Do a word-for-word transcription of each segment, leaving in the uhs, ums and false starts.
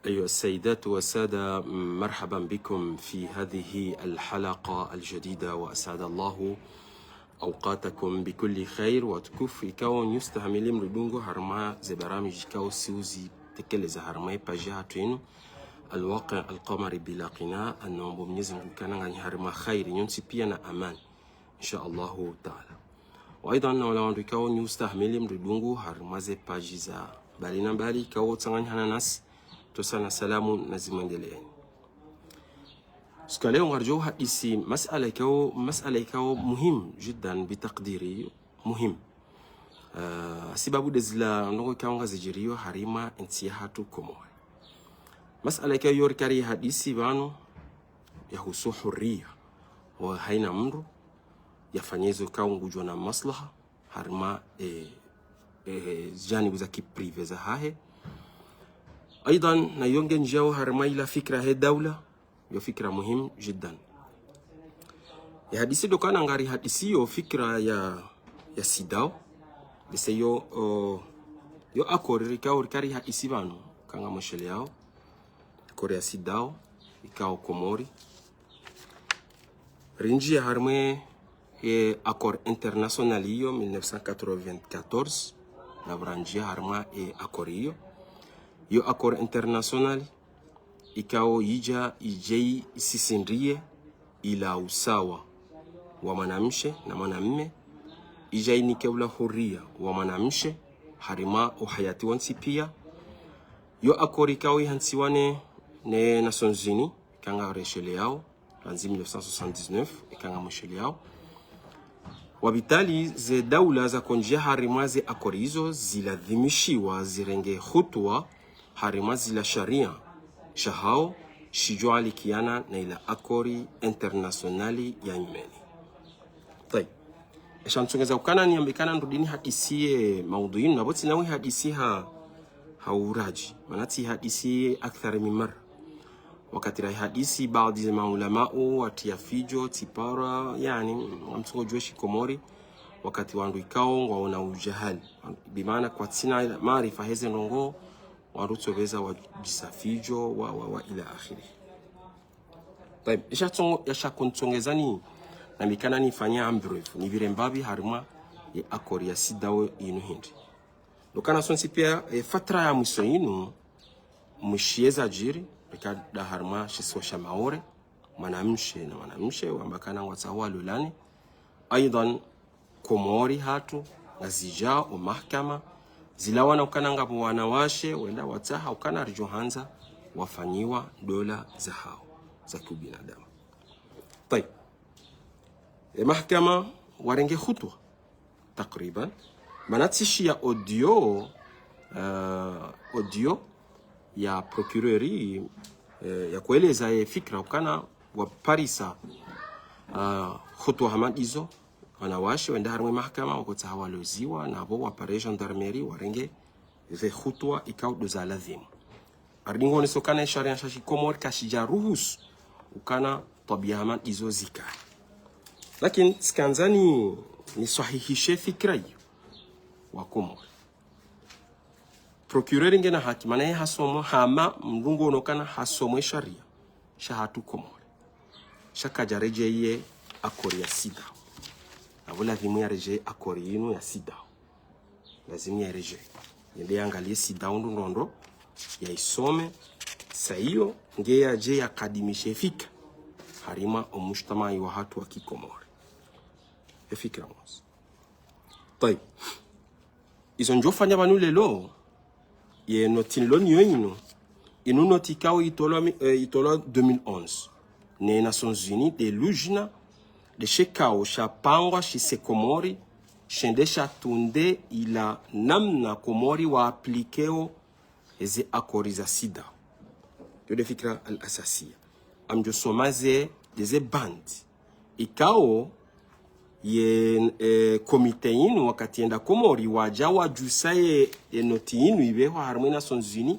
أيها السيدات والسادة، مرحبا بكم في هذه الحلقة الجديدة، وأسعد الله أوقاتكم بكل خير. Watukufu, ikao nyi ustahamili mridungo harumwa ze barnamaji ikao si uzitekeleza harumwa ye page yahatru inu, Al-Waqi' Al-Qamari Bila Qina', ngamomba Mwenyezi Mungu ukana nganyi harumwa khairi, nyontsi pia na amani, insha Allahu Ta'ala. Wa aidhan, na wala wandru ikao nyi ustahamili mridungo harumwa ze page za mbali na mbali ikao utsanganyihana nasi, ntsosa na salamu na zimwendeleeni. Siku ya leo ngaridjo hadisi masala ikao, masala ikao muhimu jiddan, bitakdiri muhimu. Ah, hasibabu nde zila ndrongoo ikao ngazidjiriyo harumwa entsi yahatru Komori. Masala ikao yo rikari hadisi pvanu yahusu hurriya, wa haina mndru yafanye izo ikao ngudjo na maslaha harumwa, eh, eh, janibu za kiprivé zahahe. Aidhan, na yo ngendjiyao harumwa ila fikra he daula, yo fikra muhimu jiddan. Ye hadisi ndo ukana ngari hadisi yo fikra ya, ya CEDEAO. Ndese yo, o, yo accord ikao rikari hadisi pvanu, eka ngamwishiliyao. Accord ya CEDEAO, ikao Komori. Rindjiya harumwa ye accord international iyo, mille neuf cent quatre-vingt-quatorze, na pvo randjiya harumwa ye accord iyo. Yo accord international, ikao idja idje isisindriye ila usawa wa mwanamshe na mwanamme, idja inike ula hurriya wa mwanamshe harumwa uhayati wontsi pia. Yo accord ikao ihantsiwa ne, ne Nations Unies, eka ngarishiliyao, randzi mille neuf cent soixante-dix-neuf, eka ngamwishiliyao. Wapvitali ze daula zakondjiya harumwa ze accord izo ziladhimishiwa zirenge hutuwa harumwa zila sharia shahao shidjo alikiana na ila accord international ya nyumeni. Tayib. Esha ntsongeza ukana niyambe ukana nirudi nihadisi ye maudhui inu, na pvo tsina uhadisi ha, ha uradji. Mana tsihadisi akthar min marra. Wakati rahadisi, baadhi ze maulamau watriya fidjo, tsipara, yaani, ngamtsongo djuwe shikomori, wakati wandru ikao ngwaona ujahali. Bimaana kwatsina maarifa heze ndrongoo, wandru tsopveza wadjisa fidjo, wa, wa, wa ila akhiri. Tayib, esha tsongo, esha ntsongeza ni, nambe ukana nifanye en bref, nipvire mbapvi harumwa ye accord ya CEDEAO inu hindri. Ndo ukana sontsi pia, e, fatra ya mwiso inu, mwishiye zadjiri, eka nda harumwa shisiwa sha Maore, mwanamshe na mwanamshe, wamba ukana ngwatsaho walolane. Aidhan, Komori hatru, ngazidjao mahakama, zilawana ukana ngapvo wanawashe, wenda watsaha ukana ridjo handza wafanyiwa ndola zahao, za kiubinadamu. Tayib. E mahakama warenge hutuwa, takriban. Mana tsishiya audio, eh, audio ya procureur, eh, ya kueleza ye fikra ukana waparisa, eh, hutuwa hama ndizo, wanawashe wenda harumwa ye mahakama, wakotsaha waloziwa, na pvo wapare gendarmerie, warenge ze hutuwa ikao ndo za ladhimu. Aridingo oneso ukana ye sharia sha shikomori kashidja ruhusu ukana twabiya hama ndizo zikaye. Lakini tsikandza ni, niswahihishe fikra iyo, wakomori. Procureur ngena haki, mana ye hasomo, hama mndru ngo ono ukana hasomo ye sharia shahatru Komori. Sha kadja redjeyi ye accord ya CEDEAO. Na pvo ladhimu yaredjeyi accord inu ya CEDEAO. Lazimu yaredjeyi. Yende yangaliye CEDEAO ndo ndrongoo, yaisome, sa iyo nge yadje yakadimishe fikra harumwa omujtamaa wahatru wa kikomori. Ye fikra mwandzo. Tayib. Izo ndjofanya pvanu leo, ye noti nilo nayo inu, inu noti ikao itolwa mi-, eh, itolwa deux mille onze, ne Nations Unies, nde lujna, nde shikao shapangwa shise Komori, shende shatunde ila namna Komori wa appliqueo eze accords za CEDEAO. Yo nde fikra al-asasiya. Ngamdjo soma ze, nde ze bandi ikao ye, eh, komite inu wakati yenda Komori wadja wadjusa ye, ye noti inu ipvehwa harumwa ye Nations Unies,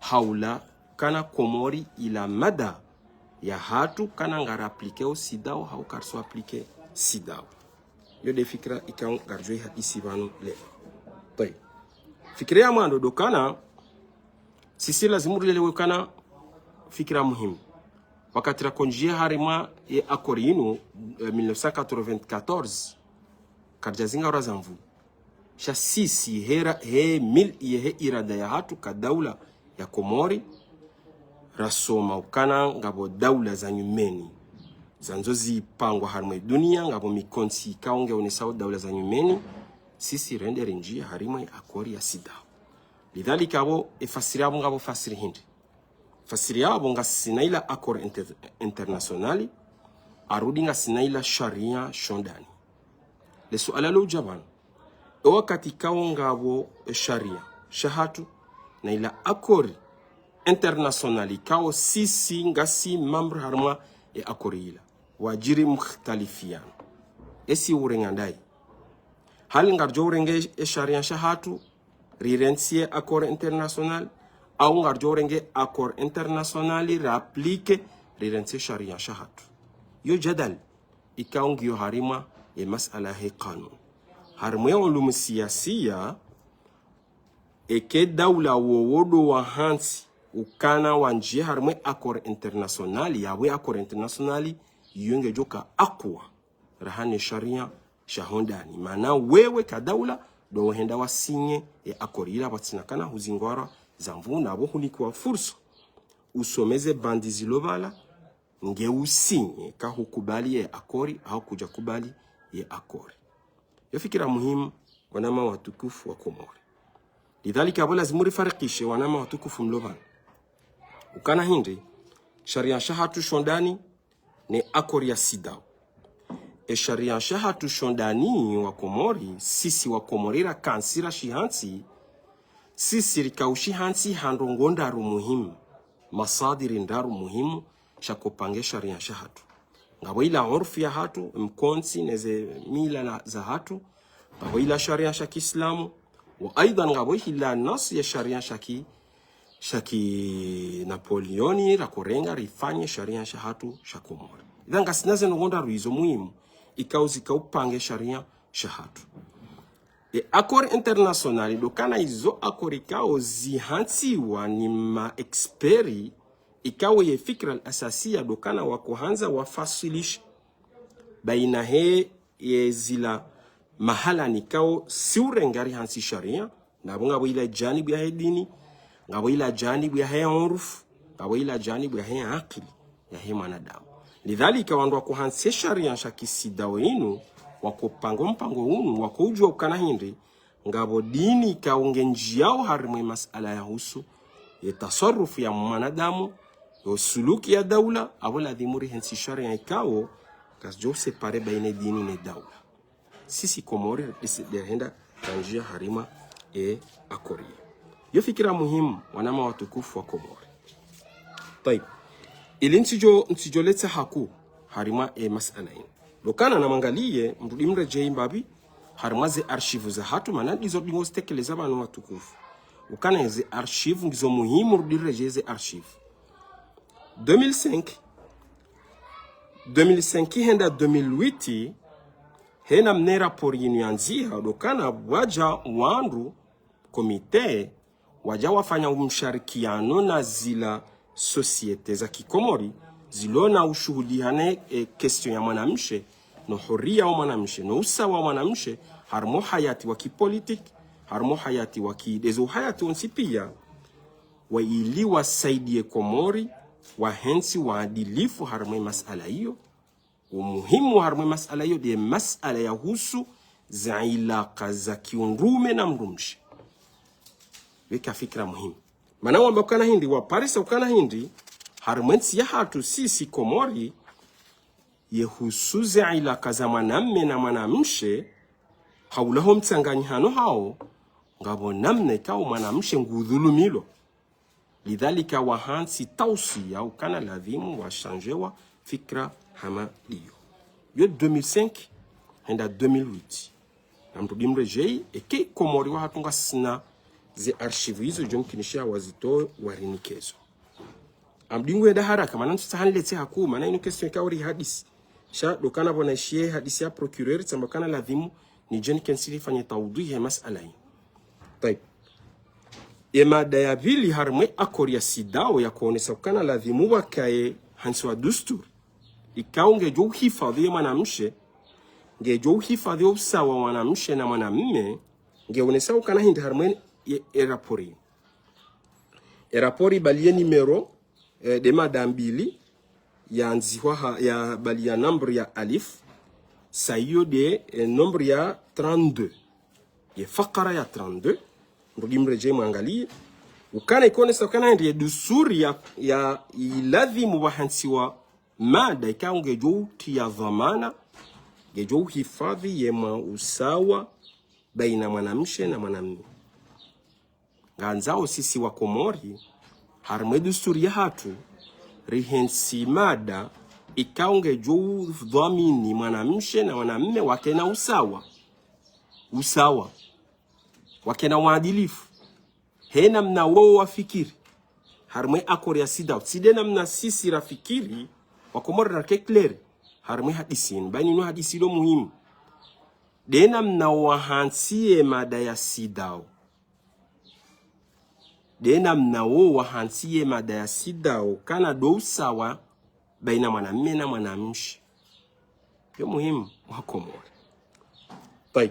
hawula ukana Komori ila mada yahatru ukana ngari appliqueo CEDEAO, hau karitsu appliquer CEDEAO. Yo nde fikra ikao ngaridjo ihadisi pvanu leo. Tayib. Fikra ya mwando ndo ukana Sisi lazimu rilelewe ukana fikira muhimu. Wakati rakondjia harimwa ye accord yinu, eh, mille neuf cent quatre-vingt-quatorze, karidjazinga ora zamvu. Sha sisi hera, he mil, ye he irada yahatru ka daula ya Komori, rasoma ukana ngapvo daula za nyumeni zandzo zipangwa harimwa ye dunia, ngapvo mikontsi ikao nge onesao daula za nyumeni, sisi rende rindjia harimwa ye accord ya CEDEAO. Lidhalika apvo, efasiri yapvo ngapvo fasiri hindri. Fasiri yapvo ngasina ila accord inter-, international, arudi ngasina ila sharia shondani. Le suala lo udja pvanu, e wakati ikao ngapvo e sharia shahatru, na ila accord international ikao sisi ngasi membre harimwa e accord ila, wadjiri mukhtalifiano. Esi urenga ndayi. Hali ngaridjo urenge e sharia shahatru, rirentsi ye accord international, au ngaridjo urenge accord international, ra appliquer, rirentsi e sharia shahatru. Yo jadal, ikao ngiyo harimwa ye masala he kanun. Harimwa ye ulumu siyasiya, eke daula wowo ndo wahantsi ukana wandjie harimwa ye accord international, yapvo ye accord international, yo ngedjoka akwa raha ne sharia shahondani. Mana wewe ka daula, ndo wahenda wasinye ye accord ila pvatsina kana huzingwarwa zamvu na apvo hunikiwa fursa usome ze bandi zilo pvala, nge usinye ka hukubali ye accord, au kudja kubali ye accord. Yo fikira muhimu, wanama watukufu wa Komori. Lidhalika apvo lazimu rifarikishe wanama watukufu mlo pvanu. Ukana hindri, sharia shahatru shondani, ne accord ya CEDEAO. E sharia shahatru shondani wa Komori, sisi wa Komori rakantsi rashihantsi, sisi rikaushihantsi ha ndrongoo ndraru muhimu, masadiri ndraru muhimu, sha kopange sharia shahatru. Ngapvo ila urfu yahatru, mkontsi neze mila na, zahatru, ngapvo ila sharia sha kiislamu, wa aidhan ngapvo ila nasi ya sharia sha ki, sha ki Napoleoni, rakorenga rifanye sharia shahatru sha Komori. Idha ngasina ze ndrongoo ndraru izo muhimu, ikao zikao upange sharia shahatru. E accord international, ndo kana izo accord ikao zihantsiwa ni ma experts, ikao ye fikra al-asasiya ndo kana wakohandza wafasilishe baina he ye zila mahala nikao si urenga rihantsi sharia, na apvo ngapvo ila janibu ya he dini, ngapvo ila janibu ya he urfu, ngapvo ila janibu ya he akili ya he mwanadamu. Lidhalika wandru wakohantsi sharia sha ki CEDEAO inu, wakopanga mpango unu, wakoujua ukana hindri, ngapvo dini ikao ngendjiao harimwa ye masala yahusu ye tasarrufu ya mwanadamu, yo suluki ya daula, apvo ladhimu rihantsi sharia ikao, kazidjo séparer baina dini ne daula. Sisi Komori, isi derhenda kandjia harimwa e accord. Yo fikira muhimu, wanama watukufu wa Komori. Tayib. Ili ntsidjo, ntsidjo letsa haku harimwa e masala inu. Ndo kana namangaliye, mrudi mredjei mbapvi, harimwa ze archives zahatru, mana ndizo ndingo zitekeleza pvanu watukufu. Ukana ze archives ngizo muhimu, rudi redjei ze archives. Deux mille cinq, deux mille cinq henda deux mille huit, hena mne rapport yinu yandziha, ndo kana pvwadja wandru, comité, wadja wafanya umsharikiano na zila société za kikomori, zilo na ushuhulihane, e, question ya mwanamshe, no huria wa mwanamshe, no usawa wa mwanamshe, harimwa hayati wa kipolitiki, harimwa hayati wa ki, ndezo hayati wontsi pia, wa ili wasaidie Komori, wahantsi waadilifu harimwa masala iyo, umuhimu wa harimwa masala iyo nde masala yahusu za ilaka za kiundrume na mdrumshe. Weka fikira muhimu. Mana wamba ukana hindri, waparisa ukana hindri, harimwa ntsi yahatru sisi Komori, yehusu za ilaka za mwanamme na mwanamshe, haulaho mtsanganyihano hawo, ngapvo namna ikao mwanamshe ngudhulumilwa. Lidhalika wahantsi tausiya ukana ladhimu washandjewa fikira hama ndiyo. Yo deux mille cinq henda deux mille huit. Namrudi mredjei, eke Komori wahatru ngasina ze archives izo, djo mkinisha wazitowe warinike zo. Amdingu enda haraka, mana ntsutsaha niletse haku, mana inu question ikao rihadisi. Sha ndo kana pvona ishiye hadisi ya procureur, tsamba kana ladhimu, nidje nikentsi nifanye tawdhihi ya masala inu. Tayib. Ye mada ya pvili harimwa ye akori ya CEDEAO ya kuonesa ukana ladhimu pvwakaye hantsiwa dusturi ikao ngedjo uhifadhwi ye mwanamshe, ngedjo uhifadhwi usawa wa mwanamshe na mwanamme, ngeonesa ukana hindri harimwa ye, ye rapori. Ye rapori bali ye numéro, eh, nde mada mbili, ya ndzihwa ha, ya bali ya nombre ya alif, sa iyo nde, eh, nombre ya trente-deux. Ye fakara ya trente-deux, mrudi mredjei mwangaliye. Ukana ikonesa ukana hindri ye dusturi ya, ya iladhimu pvwahantsiwa mada ikao ngedjo utriya dhwamana, ngedjo uhifadhwi ye mwa usawa baina mwanamshe na mwanamme. Ngandzao sisi wa Komori, harimwa ye dusturi yahatru, rihentsi mada ikao ngedjo udhwamini mwanamshe na mwanamme wakena usawa. Usawa. Wakena uadilifu. He namna wowo wafikiri. Harimwa ye akori ya CEDEAO. Tsi nde namna sisi rafikiri, wa Komori rake clair. Harimwa ye hadisi inu. Baina inu hadisi ilo muhimu. Nde namna wahantsi ye mada ya CEDEAO. Nde namna wowo wahantsi ye mada ya CEDEAO ukana ndo usawa baina mwanamme na mwanamshe. Yo muhimu wa Komori. Tayib.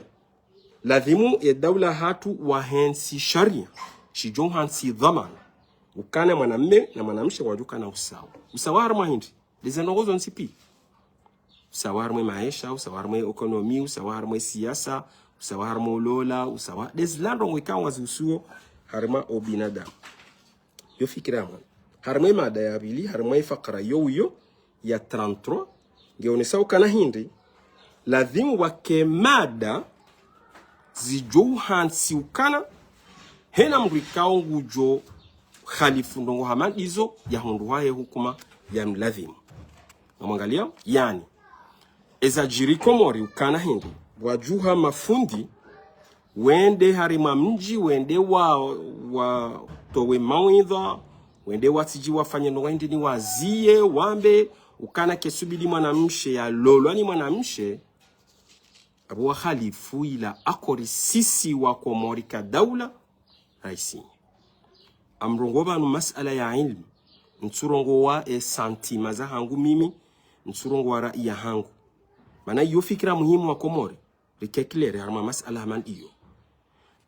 Ladhimu ye daula yahatru wahentsi sharia, shidjo uhantsi dhwamana. Ukana mwanamme na mwanamshe ngwadjo ukana usawa. Usawa harimwa hindri? Nde ze ndrongoo zontsi pia. Usawa harimwa ye maesha, usawa harimwa ye ekonomi, usawa harimwa ye siasa, usawa harimwa ye ulola, usawa. Nde zila ndrongoo ikao ngazihusuo harimwa wo ubinadamu. Yo fikira ya mwana. Harimwa ye mada ya pvili, harimwa ye fakara yo uyo ya trente-trois, ngeonesa ukana hindri, ladhimu pvwake mada zidjo uhantsi ukana, hena mdru ikao ngudjo khalifu ndrongoo hama ndizo yahundruha ye hukuma ya mladhimu. Ngamwangalia, yaani, eza djiri Komori ukana hindri, pvwadjuha mafundi, wende harimwa mdji, wende wa, watowe mawidha, wende watsidji wafanye ndrongoo hindri ni waziye, wambe, ukana kaisubidi mwanamshe yalolwa ni mwanamshe, apvo wakhalifu ila akori sisi wa Komori ka daula, raisi. Ngamrongoo pvanu masala ya ilmu, ntsurongowa ye sentiment zahangu mimi, ntsurongowa rai yahangu. Mana iyo fikira muhimu wa Komori, rike clair harimwa masala hama ndiyo.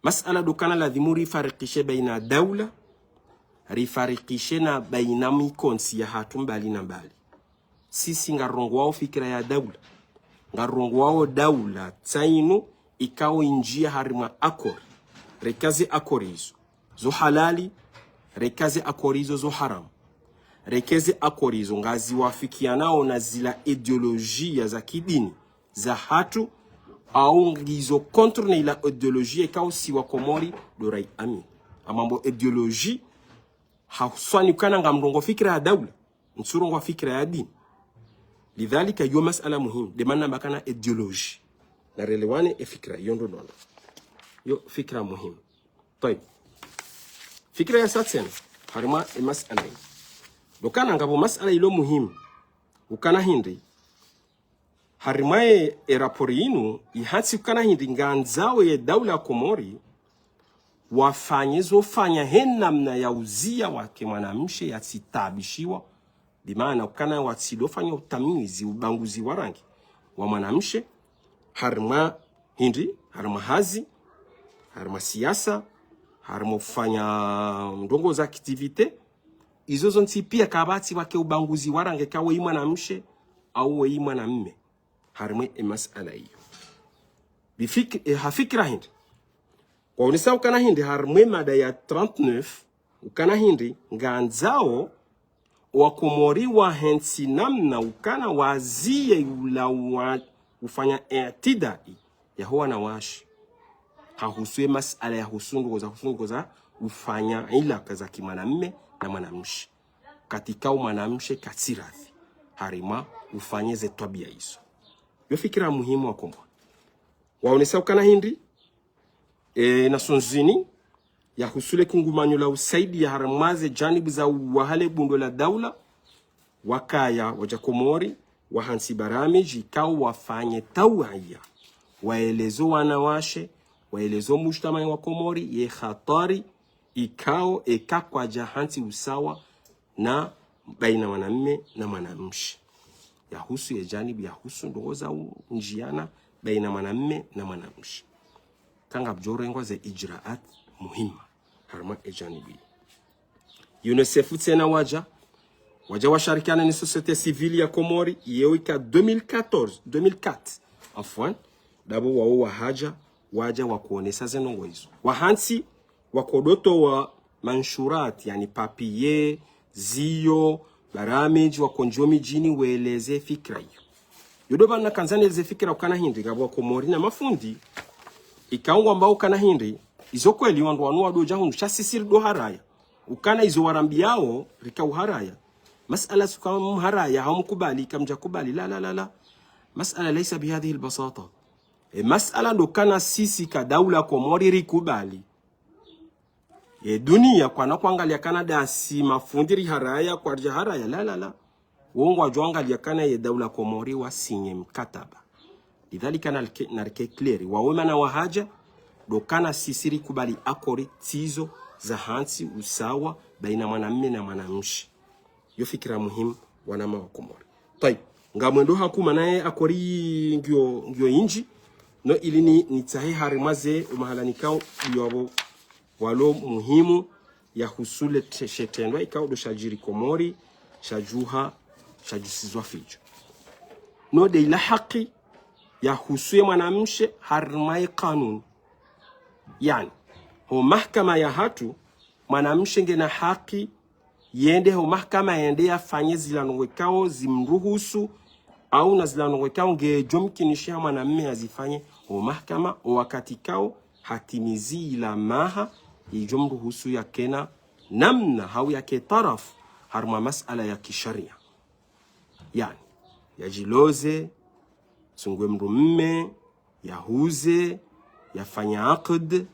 Masala ndo ukana ladhimu rifarikishe baina daula, rifarikishe na baina mikontsi yahatru mbali na mbali. Sisi ngarongowao fikira ya daula. Ngarongowao daula tsi inu ikao indjia harimwa akori. Reka ze akori izo zo halali, reka ze akori izo zo haramu. Reka ze akori izo ngaziwafikianao na zila ideolojia za kidini zahatru, au ngizo contre ne ila ideolojia ikao si wa Komori ndo rai amini. Ngamambo ideoloji, ha huswani ukana ngamrongoo fikira ya daula, ntsurongowa fikira ya dini. Lidhalika, yo masala muhimu, nde mana namba ukana ideoloji. Na relewane ye fikira, yo ndo nono. Yo fikira muhimu. Tayib. Fikira ya sa tsena, harimwa ye masala yi. Ndo ukana ngapvo masala ilo muhimu, ukana hindri, harimwa ye, ye rapori inu, ihantsi ukana hindri ngandzao ye daula ya Komori, wafanye zo fanya he namna ya uziya wake mwanamshe yatsitaabishiwa, bimaana ukana watsidofanya utamizi, ubaguzi wa rangi wa mwanamshe, harimwa hindri, harimwa hazi, harimwa siasa, harimwa ufanya ndrongoo za activité, izo zontsi pia kapvatsi wake ubaguzi wa rangi ka weyi mwanamshe, au weyi mwanamme. Harimwa ye masala iyo. Bifik-, eh, ha fikira hindri. Kwaonesa ukana hindri harimwa ye mada ya trente-neuf, ukana hindri ngandzao wa Komori wahentsi namna ukana waziye ula wa ufanya itidai yaho wanawashe. Ha husu ye masala ya husu ndrongoo za, husu ndrongoo za ufanya ilaka za kimwanamme na mwanamshe. Katika umwanamshe katsiradhi harimwa ufanye ze twabia izo. Yo fikira muhimu wa Komori. Waonesa ukana hindri, e, Nations Unies, ya husu le kungumanyo la usaidiya harimwa ze janibu za uwaha le bundo la daula, wakaya wadja Komori, wahantsi baramiji, ikao wafanye tawaya, waelezo wanawashe, waelezo mujtamai wa Komori, ye hatwari ikao eka kwadja hantsi usawa na baina mwanamme na mwanamshe. Yahusu ye janibu, yahusu ndrongoo za u-, ndjiana baina mwanamme na mwanamshe. Kanga bujorengwa ze ijraat muhima harumwa e janibu. UNICEF tsena wadja, wadja washarikiana ni société civile ya Komori, yeo ika deux mille quatorze, deux mille quatre, afwan, dabo wao wahadja, wadja wakoonesa ze ndrongoo izo. Wahantsi, wakodotowa manshurati, yaani papier, ziyo, baramidji, wakondjo midjini, weleze fikira iyo. Yodo bana kandzani eleze fikira ukana hindri, ngapvo wa Komori na mafundi, ikao ngwambao ukana hindri, izo kweli wandru wanu wadodja hundru, sha sisi rido haraya. Ukana izo warambiyao, rika uharaya. Masala suka mharaya, hau mkubali, kamdja kubali, la, la, la, la. Masala laysa bihadhihi albasata. E masala ndo kana sisi ka daula Komori rikubali. Ye dunia kwana kuangalia kana dasi mafundi riharaya, kwaridja haraya, la, la, la. Wo ngwadjo angalia kana ye daula Komori wasinye mkataba. Lidhalika narike, narike clair. Wawe mana wahadja, ndo kana sisi rikubali akori tsizo za hantsi usawa baina mwanamme na mwanamshe. Yo fikira muhimu, wanama wa Komori. Tayib, ngamwendo hakuma naye akori ngiyo, ngiyo indji, no ili ni, nitsahe harimwa ze umahala nikao iyo abo walo muhimu yahusu le te-, she trendwa ikao ndo shadjiri Komori, shadjuha, shadjusizwa fidjo. No nde ila haki yahusu ye mwanamshe harimwa ye kanuni. Yaani, ho mahakama yahatru, mwanamshe ngena haki yende ho mahakama yende yafanye zila ndrongoo ikao zimruhusu, au na zila ndrongoo ikao ngedjo mkinishiha mwanamme yazifanye ho mahakama, o wakati ikao hatimizi ila maha idjo mruhusu yakena namna hau yake tarafu harumwa masala ya kisharia. Yaani, yadjiloze, tsungue mdrumme, yahuze, yafanye aqd,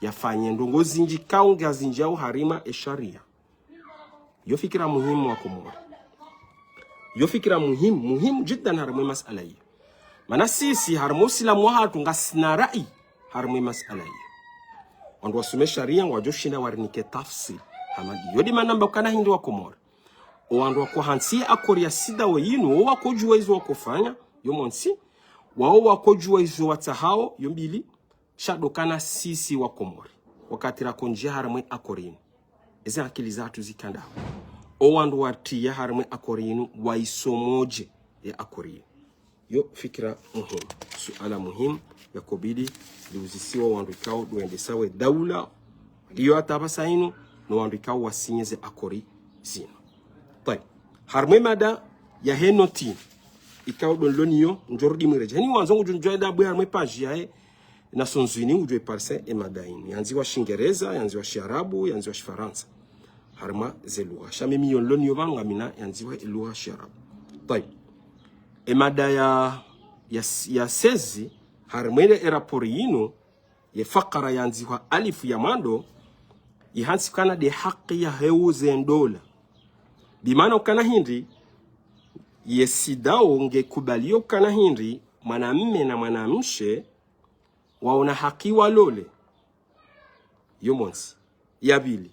yafanye ndrongoo zindji ikao ngazindjiao harimwa e sharia. Yo fikira muhimu wa Komori. Yo fikira muhimu, muhimu jiddan harimwa e masala iyo. Mana sisi harimwa usilamu wahatru ngasina rai harimwa e masala iyo. Wandru wasome sharia ngwadjo shinda warinike tafsiri. Hama iyo ndi mana mba ukana hindri wa Komori. O wandru wako hantsi ye akori ya CEDEAO yinu, wo wakodjuwa izo wakofanya, yo montsi, wao wakodjuwa izo watsahao, yo mbili, sha ndo kana sisi wa Komori. Wakati rakondjia harimwa e akori yinu. Eze akili zahatru zika ndaho. O wandru watriya harimwa e akori yinu, waisomodje ye akori yinu. Yo fikira muhimu. Suala muhimu, yakobidi liuzisiwa wandru ikao ndo wendesao e daula, liyo hata pvasa inu, no wandru ikao wasinye ze akori zinu. Tayib. Harimwa e mada yahe noti, ikao ndo nilo niyo, ndjorudi mwiredjeyi. Heni wandzo ngudjo ndjwa e dabu harimwa e page yahe Nations Unies udjo iparisa e mada inu. Yandziwa Shingereza, yandziwa Shiarabu, yandziwa Shifarantsa. Harimwa ze lugha. Sha mimi yo nilo niyo pvanu ngamina yandziwa e lugha Shiarabu. Tayib. E mada ya, ya, ya seize, harimwa e rapport yinu, ye fakara yandzihwa alifu ya mwando, ihantsi ukana nde haki yahe uze ndola. Bimaana ukana hindri, ye CEDEAO ngekubaliyo ukana hindri, mwanamme na mwanamshe, waona haki walole. Yo montsi. Ya pvili,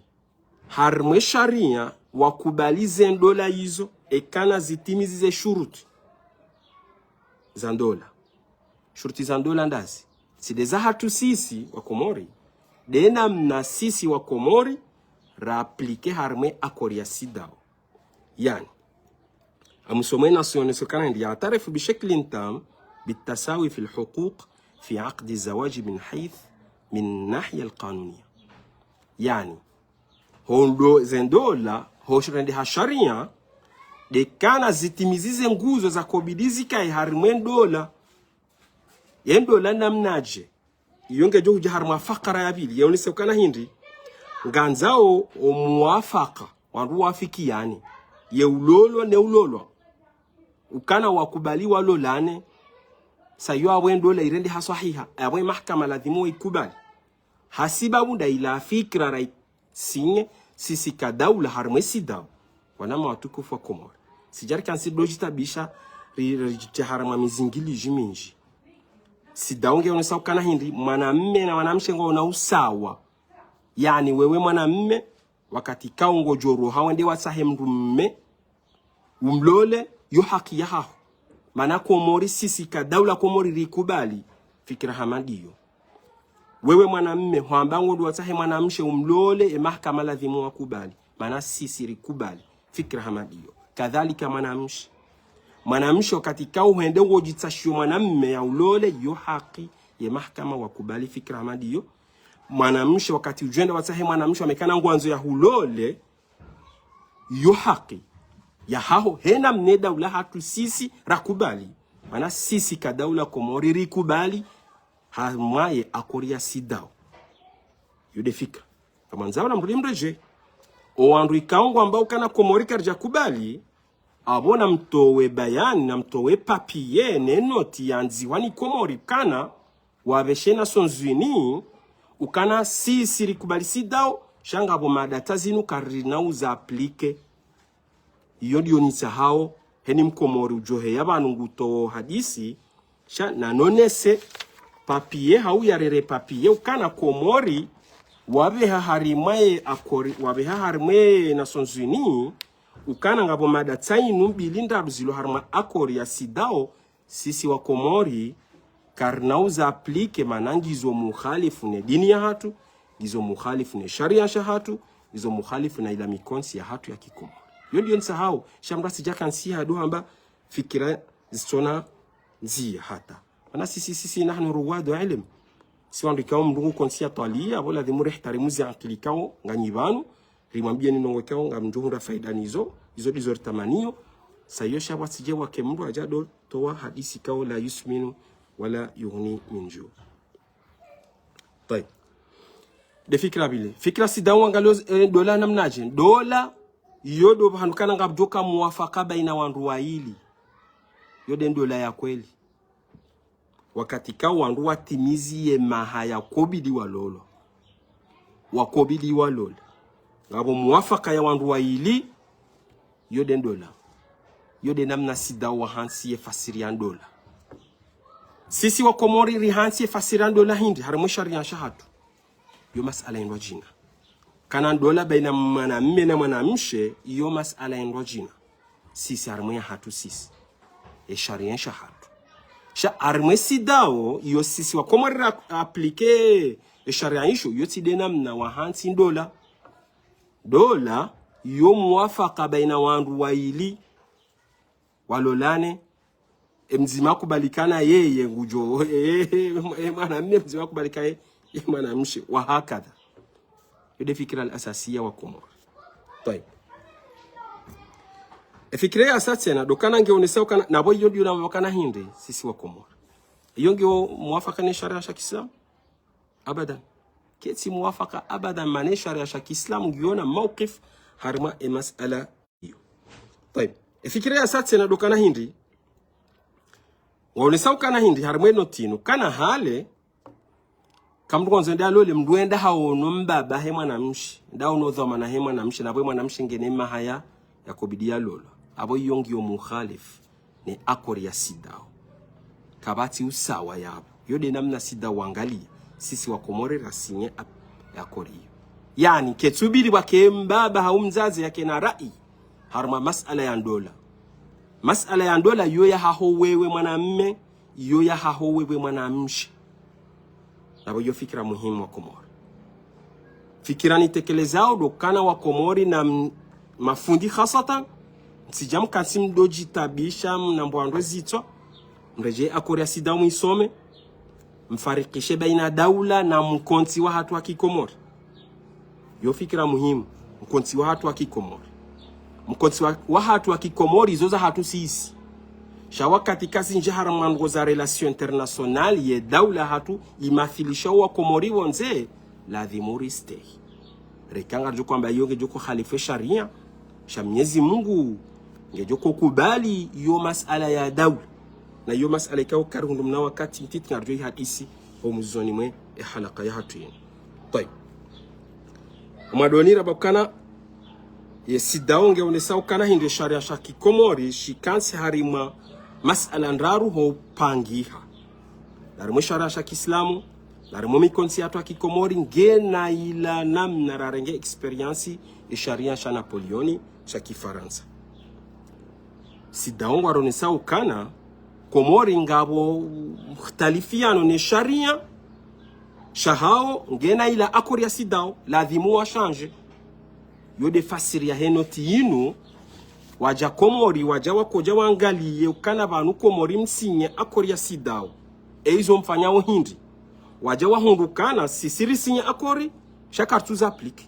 harimwa e sharia wakubali ze ndola izo, ekana zitimizi ze shuruti za ndola. Shuruti za ndola ndazi? Tsi nde zahatru sisi wa Komori, nde namna sisi wa Komori ra appliquer harimwa e akori ya CEDEAO. Yaani, amusome na sionese ukana hindri: يعترف بشكل تام بالتساوي في الحقوق في عقد الزواج من حيث، من الناحية القانونية. Yaani, ho ndo-, ze ndola, ho shirendeha sharia, nde kana zitimizi ze nguzo zakobidi zikaye harimwa e ndola. Ye ndola namnadje? Iyo ngedjo hudja harimwa fakara ya pvili, yaonese ukana hindri, ngandzao o muwafaka, wandru wafikiyane, ye ulolwa ne ulolwa. Ukana wakubali walolane, sa iyo apvo e ndola irendeha swahiha, apvo e mahakama ladhimu waikubali. Hasibabu nda ila fikira ra sinye, sisi ka daula harimwa e CEDEAO. Wanama watukufu wa Komori. Sidjari kansi ndo djitabisha, ri-, ridjitia harimwa mizingilio mindji. CEDEAO ngeonesa ukana hindri, mwanamme na mwanamshe ngwaona usawa. Yaani wewe mwanamme, wakati kaungo djoro hawende watsahe mndru mme, umlole, yo haki yahaho. Mana Komori sisi ka daula Komori rikubali, fikira hama ndiyo. Wewe mwanamme, hwamba ngondo watsahe mwanamshe umlole, e mahakama ladhimu wakubali. Mana sisi rikubali, fikira hama ndiyo. Kadhalika mwanamshe. Mwanamshe wakati kauhende ngodjitsashiyo mwanamme ya ulole, yo haki, ye mahakama wakubali, fikira hama ndiyo. Mwanamshe wakati udjwenda watsahe mwanamshe wamekana ngwandzo ya hulole, yo haki yahaho, hena mne daula hatru sisi rakubali. Mana sisi ka daula Komori rikubali, harumwa ye akori ya CEDEAO. Yo nde fikira. Kamwandzao na mrudi mredje. O wandru ikao ngwamba ukana Komori karidja kubali, abo na mtowe bayani, na mtowe papier, ne noti yandzihwa ni Komori kana, wapveshe Nations Unies, ukana sisi rikubali CEDEAO, sha ngapvo madata zinu karina uza appliquer. Iyo ndiyo nitsahao, heni mkomori udjoheya pvanu ngutowo hadisi, sha nanonese papier hau yarere papier, ukana Komori, wapveha harimwa ye akori, wapveha harimwa ye Nations Unies, ukana ngapvo madata inu mbili ndraru zilo harimwa akori ya CEDEAO, sisi wa Komori, karina uza appliquer mana ngizo mukhalifu ne dini yahatru, ngizo mukhalifu ne sharia shahatru, ngizo mukhalifu na ila mikontsi yahatru ya kikomori. Yo ndiyo ntsahao, sha mrasi djaka ntsiha ndo hamba fikira zitsona ndziya hata. Mana sisi, sisi, نحن رواد علم. Si wandru ikao mndru ngu kontsi ya twaliya, abo ladhimu rihtarimu zi ankili ikao nganyi pvanu, rimwambiyeni ndrongoo ikao ngamdjohundra faida nizo, izo ndizo ritamaniyo, sa iyo sha pvwatsidje wake mndru adja ndo towa hadisi ikao لا يسمن ولا يغني من جوع. Tayib. Nde fikira pvili. Fikira CEDEAO wangalio, eh, ndola namnadje. Ndola, iyo ndo pvahanu kana ngapvodjoka muwafaka baina wandru wayili. Iyo nde ndola ya kweli. Wakati ka wandru watimizi ye maha yakobidi walolwa. Wakobidi walolwa. Ngapvo muwafaka ya wandru wayili, iyo nde ndola. Iyo nde namna CEDEAO wahantsi ye fasiri ya ndola. Sisi wa Komori rihantsi ye fasiri ya ndola hindri, harimwa ye sharia shahatru. Iyo masala yendwa djina. Kana ndola baina mwanamme na mwanamshe, iyo masala yendwa djina. Sisi harimwa yahatru sisi. Ye sharia shahatru. Sha harimwa ye CEDEAO, iyo sisi wa Komori ra appliquer ye sharia isho, iyo tsi nde namna wahantsi ndola. Ndola, iyo muwafaka baina wandru wayili, walolane, e mdzima akubali kana yeye ngudjo, e, e, e, mwanamme mdzima akubali kana ye, ye mwanamshe, wa hakadha. Iyo nde fikira al-asasiya wa Komori. Tayib. E fikira ya sa tsena, ndo kana ngeonesao kana, na pvo iyo ndiyo na pvo kana hindri, sisi wa Komori. Iyo ngiyo muwafaka ne sharia sha kiislamu? Abadan. Ketsi muwafaka abadan, mana ye sharia sha kiislamu ngiyo na mawqif harimwa ye masala iyo. Tayib. E fikira ya sa tsena ndo kana hindri. Waonesao kana hindri harimwa ye noti inu. Kana hale, ka mndru ngwandzo yende yalole, mndru yende haono mbaba he mwanamshe, yende haono dhwamana he mwanamshe, na pvo ye mwanamshe ngena maha ya yakobidi yalolwa. Abo iyo ngiyo mukhalifu ne akori ya CEDEAO. Kapvatsi usawa yapvo. Iyo nde namna CEDEAO wangaliya, sisi wa Komori ra signer ap-, akori iyo. Yaani, ketsubidi pvwake mbaba hau mdzadze yakena rai harumwa masala ya ndola. Masala ya ndola iyo yahaho wewe mwanamme, iyo yahaho wewe mwanamshe. Na pvo iyo fikira muhimu wa Komori. Fikira nitekelezao ndo kana wa Komori na m-, mafundi khasatan, mtsidja mkantsi mdodjitabisha mnambwa ndro zitswa, mredjeye akori ya CEDEAO mwisome, mfarikishe baina daula na mkontsi wahatru wa kikomori. Iyo fikira muhimu, mkontsi wahatru wa kikomori. Mkontsi wa, wahatru wa kikomori, izo zahatru sisi. Sha wakati kazindji harimwa ndrongoo za relations internationales, ye daula yahatru imathilisha wa Komori pvondze, ladhimu ristehi. Reka ngaridjo hwamba iyo ngedjo ukhalifu ye sharia sha Mnyezi Mungu, ngedjo ukubali iyo masala ya daula. Na iyo masala ikao karihundru mna wakati mtiti ngaridjo ihadisi ho mwandzoni mwe ye halaka yahatru yinu. Tayib. Mwadonira pvapvo kana ye CEDEAO ngeonesao kana hindri ye sharia sha kikomori shikantsi harimwa masala ndraru ho upangiha. Harimwa ye sharia sha kiislamu, Harimwa mikontsi yatru ya kikomori ngena ila namna rarenge expérience ye sharia sha Napoléon sha kifarantsa. CEDEAO ngwaronesa ukana Komori ngapvo mkhtalifiano ne sharia shahawo, ngena ila accord ya CEDEAO, ladhimu wa changer. Yo nde fasiri yahe noti yinu, wadja Komori, wadja wakodja wangaliye ukana pvanu Komori msinye accord ya CEDEAO. Eyizo mfanyao hindri? Wadja wahundru ukana sisi risinye accord, sha kartsu za appliquer.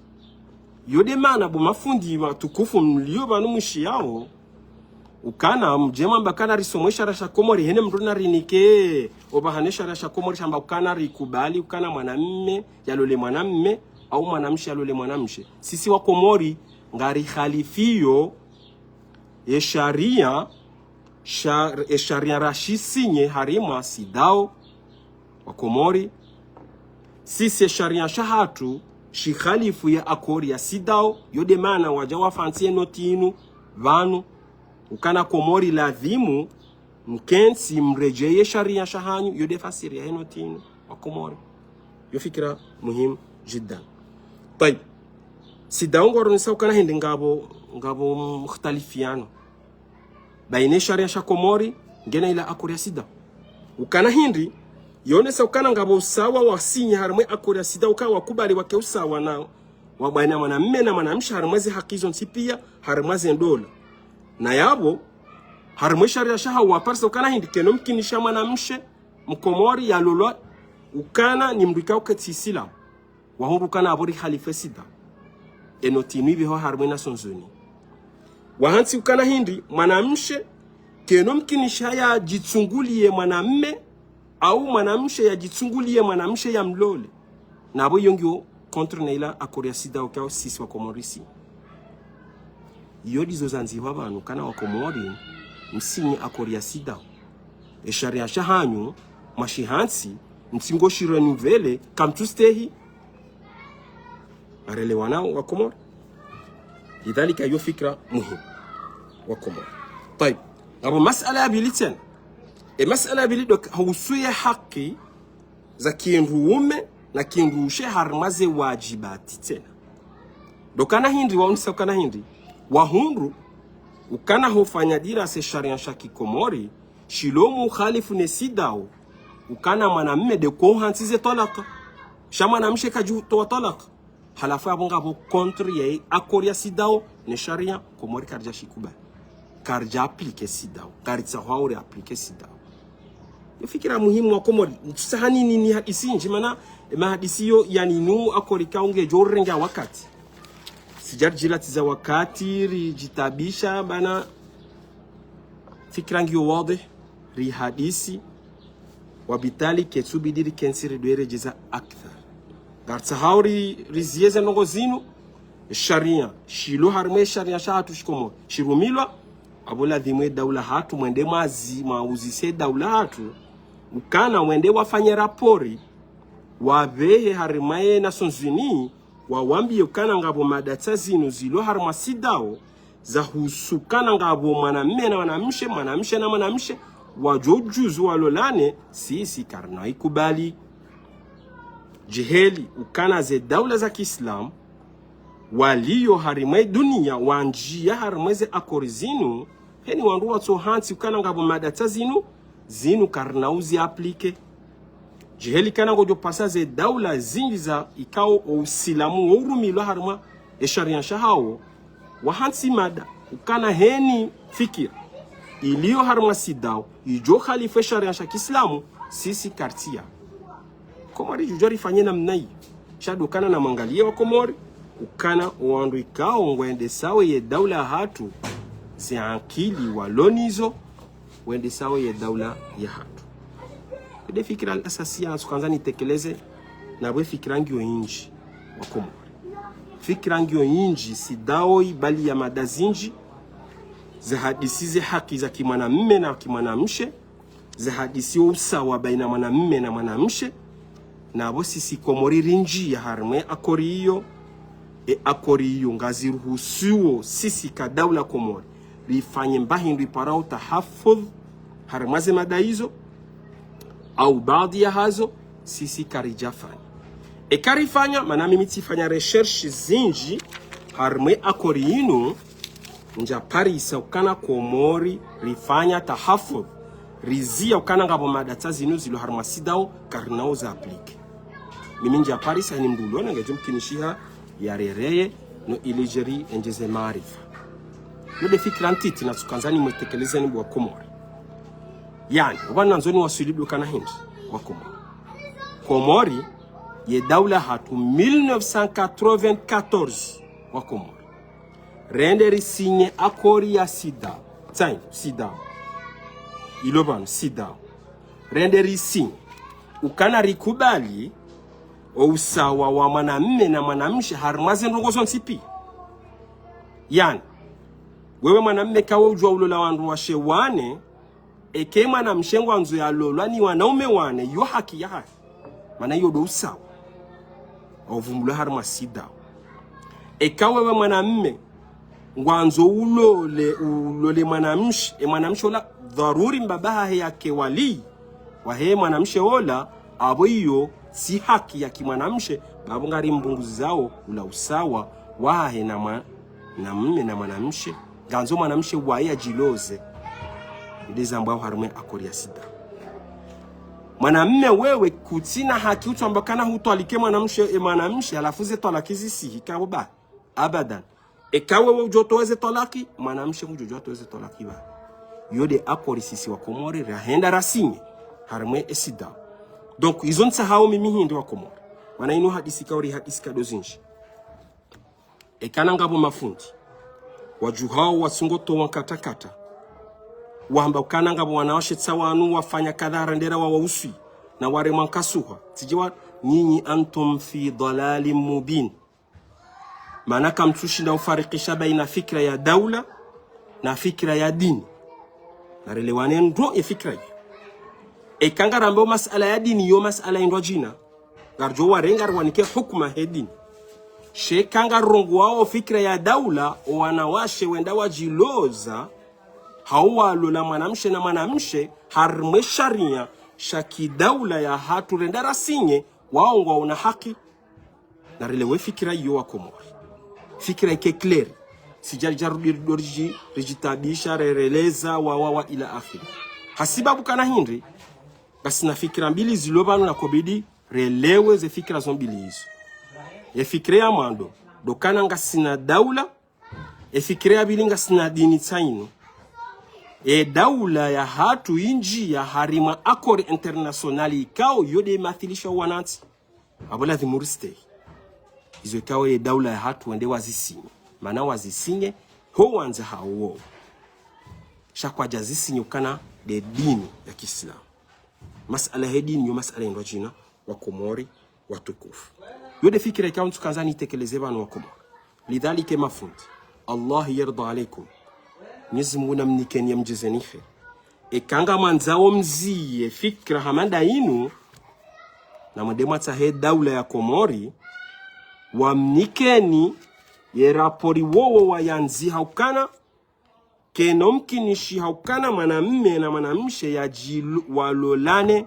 Yo nde maana bo mafundi matukufu mlio pvanu mwishiyao, ukana mdje mwambe ukana risome sharia sha Komori, hene mndru narinike opvahane sharia sha Komori shamba ukana rikubali ukana mwanamme yalole mwanamme, au mwanamshe yalole mwanamshe. Sisi wa Komori, ngarikhalifiyo ye sharia, sha-, ye sharia rashisinye harimwa CEDEAO, wa Komori. Sisi ye sharia shahatru shikhalifu ye accord ya CEDEAO, yo nde maana wadja wafanyiye noti yinu pvanu, ukana Komori ladhimu mkentsi mredjeye sharia shahanyu, yo nde fasiri yahe noti yinu, wa Komori. Yo fikira muhimu jiddan. Tayib. CEDEAO ngwaronesa ukana hindri ngapvo, ngapvo mkhtalifiano bayina ye sharia sha Komori, ngena ila accord ya CEDEAO. Ukana hindri, yonesa ukana ngapvo usawa wasinye harimwa ye accord ya CEDEAO, uka wakubali wake usawa na, wa bayina mwanamme na mwanamshe harimwa ze haki zontsi pia, harimwa ze ndola. Na yapvo, harimwa ye sharia shahawo waparisa ukana hindri, kayina mkinisho mwanamshe mkomori yalolwa ukana ni mndru ikao ketsi Isilamu. Wahundru ukana apvo rikhalifu ye CEDEAO. Ye noti yinu ipvehwa harimwa ye Nations Unies. Wahantsi ukana hindri, mwanamshe kayina mkinisho yadjitsunguliye mwanamme, au mwanamshe yadjitsunguliye mwanamshe yamlole. Na apvo iyo ngiyo contre na ila accord ya CEDEAO ikao sisi wa Komori si. Iyo ndizo zandzihwa pvanu ukana wa Komori msinye accord ya CEDEAO. Ye sharia shahanyu, mwashihantsi, mtsingo shirenouveler, kamtsustehi. Ngarelewana wa Komori. Lidhalika yo fikira muhimu, wa Komori. Tayib. Ngapvo masala ya pvili tsena. Ye masala ya pvili ndo uhusu ye haki za kindruume na kindruushe harimwa ze wadjibati tsena. Ndo ukana hindri, waonesa ukana hindri, wahundru ukana hofanya dirasa ye sharia sha kikomori, shilo mukhalifu ne CEDEAO, ukana mwanamme nde ko hantsi ze twalaka, sha mwanamshe kadjutowa twalaka. Halafu apvo ngapvo contre ye accord ya CEDEAO ne sharia, Komori karidja shikubali. Karidja appliquer CEDEAO, karitsaho uri appliquer CEDEAO. Yo fikira muhimu wa Komori, ntsusa hanini ni hadisi ndji, mana, ye mahadisi yo, yani, nu accord ikao ngedjo urenga wakati. Sidjadjila tiza wakati, ridjitabisha, bana, fikira ngiyo wadhih, rihadisi, wabitali ketsubidi rikentsi ridweredjeza akthar. Ngaritsaho uri riziyeze ndrongoo zinu, sharia, shilo harimwa ye sharia shahatru shikomori, shirumilwa, apvo ladhimu ye daula hatru, mwende mwazi, mwauzise daula hatru, ukana wende wafanye rapport, wapvehe harimwa ye Nations Unies, wawambiye ukana ngapvo mada tsa zinu zilo harimwa CEDEAO, zahusu ukana ngapvo mwanamme na mwanamshe, mwanamshe na mwanamshe, wadjo ujuzu walolane, sisi karina ikubali. Djiheli ukana ze daula za kiislamu, waliyo harimwa ye dunia, wandjiya harimwa ze accord zinu, heni wandru watso hantsi ukana ngapvo mada tsa zinu, zinu karina uzi appliquer. Djiheli ukana ngodjo pasa ze daula zindji za ikao wo usilamu wo urumilwa harimwa ye sharia shahawo, wahantsi mada, ukana heni fikira iliyo harimwa CEDEAO, idjo khalifu ye sharia sha kiislamu, sisi karitiya. Komori djudjo rifanye namna iyo. Sha ndo ukana namwangaliye wa Komori, ukana wandru ikao ngwendesao ye daula hatru, ze ankili walo nazo, wendesao ye daula yahatru. Nde fikira al-asasiya, ntsukandza nitekeleze, na pvwe fikira ngiyo indji, wa Komori. Fikira ngiyo indji, CEDEAO ibali ya mada zindji, ze hadisi ze haki za kimwanamme na kimwanamshe, ze hadisi wo usawa baina mwanamme na mwanamshe, na pvo sisi Komori rindjiya harimwa ye accord iyo, ye accord iyo ngaziruhusuo sisi ka daula Komori rifanye mba hindru iparao tahafudh harimwa ze mada izo, au baadhi yahazo, sisi karidjafanya. Eka rifanya, mana mimi tsifanya recherche zindji, harimwa ye accord yinu, ndjaparisa ukana Komori, rifanya tahafudh, riziya ukana ngapvo madata zinu zilo harimwa CEDEAO, karina uza appliquer. Mimi ndjaparisa ni mndru ulo na ngedjo mkinishiha yarereye, no ili djeri endjeze maarifa. Yo nde fikira ntiti natsukandzani mwetekeleze ni bo wa Komori. Yaani, opvanu nandzo niwaswili ndo ukana hindri wa Komori. Komori, ye daula hatru mille neuf cent quatre-vingt-quatorze wa Komori. Rende risinye accord ya CEDEAO. Tsayi, CEDEAO. Ilo pvanu, CEDEAO. Rende risinye. Ukana rikubali, o usawa wa mwanamme na mwanamshe harimwa ze ndrongoo zontsi piya. Yaani, wewe mwanamme kawe udjuwa ulola wandru washe wane, eka ye mwanamshe ngwandzo yalolwa ni wanaume wane, yo haki yahahe. Mana yo ndo usawa. Ovumbulwa harimwa CEDEAO. Eka wewe mwanamme, ngwandzo ulole, ulole mwanamshe, ye mwanamshe ola, dharuri mbaba hahe yake wali wahe mwanamshe ola, apvo iyo tsi haki ya kimwanamshe, bapvo ngarimbunguzao ula usawa wahahe na mwa-, na mme na mwanamshe. Ngandzo mwanamshe waye yadjiloze. Ndo zambwao harimwa ye accord ya CEDEAO. Mwanamme wewe kutsina haki utsamba ukana hutwalike mwanamshe, ye mwanamshe, halafu ze twalaki zisihi, kapvo ba. Abadan. Eka wewe udjo towa ze twalaki, mwanamshe kudjo djuwa towa ze twalaki ba. Yo nde accord sisi wa Komori, rahenda rasinye. Harimwa ye CEDEAO. Donc, izo ntsahao mimi hindri wa Komori. Mana inu hadisi kauri hadisi kado zindji. Eka na ngapvo mafundi. Wadjuhao watsungo towa nkatakata. Wamba ukana ngapvo wanawashe tsa wanu wafanya kadha rendera wa wauswi. Na waremwa nkasuha. Tsidjiwa nyinyi antum fi dalalin mubin. Mana kamtsushinda ufarikisha baina fikira ya daula na fikira ya dini. Narelewane ndro ye fikira iyo. Eka ngarambao masala ya dini yo masala indrwadjina. Ngaridjo warenga riwanike hukuma he dini. Sha eka ngarongowao fikira ya daula, o wanawashe wenda wadjiloza, hau walola mwanamshe na mwanamshe, harimwa ye sharia, sha kidaula yahatru renda rasinye, wao ngwaona haki. Narelewe fikira iyo wa Komori. Fikira ike clair. Tsidja ridja rudi ridjo ridji-, ridjitaabisha, rereleza, wa, wa, wa, ila akhiri. Hasibabu kana hindri, ngasina fikira mbili zilo pvanu na kobidi, relewe ze fikira zo mbili izo. Ye fikira ya mwando, ndo ukana ngasina daula, ye fikira ya pvili ngasina dini tsa inu. Ye daula yahatru indji ya harimwa accord international ikao yo nde imathilisha wanantsi. Apvo lazimu ristehi. Izo ikao ye daula yahatru wende wazisinye. Mana wazisinye, ho wandza hawo. Sha kwadja zisinye ukana nde dini ya kiislamu. Masala he dini yo masala indrwadjina wa Komori watukufu. Yo nde fikira ikao ntsukandzani nitekeleze pvanu wa Komori. Lidhalika mafundi. Allah yarda alaykum. Mwenyezi Mungu namnikeni yamdjezeni khair. Eka ngamwandzao mziye fikira hama nda inu, namwende mwatsahe daula ya Komori, wamnikeni ye rapori wowo wayandziha ukana, kayina umkinishi ha ukana mwanamme na mwanamshe yadji-, walolane.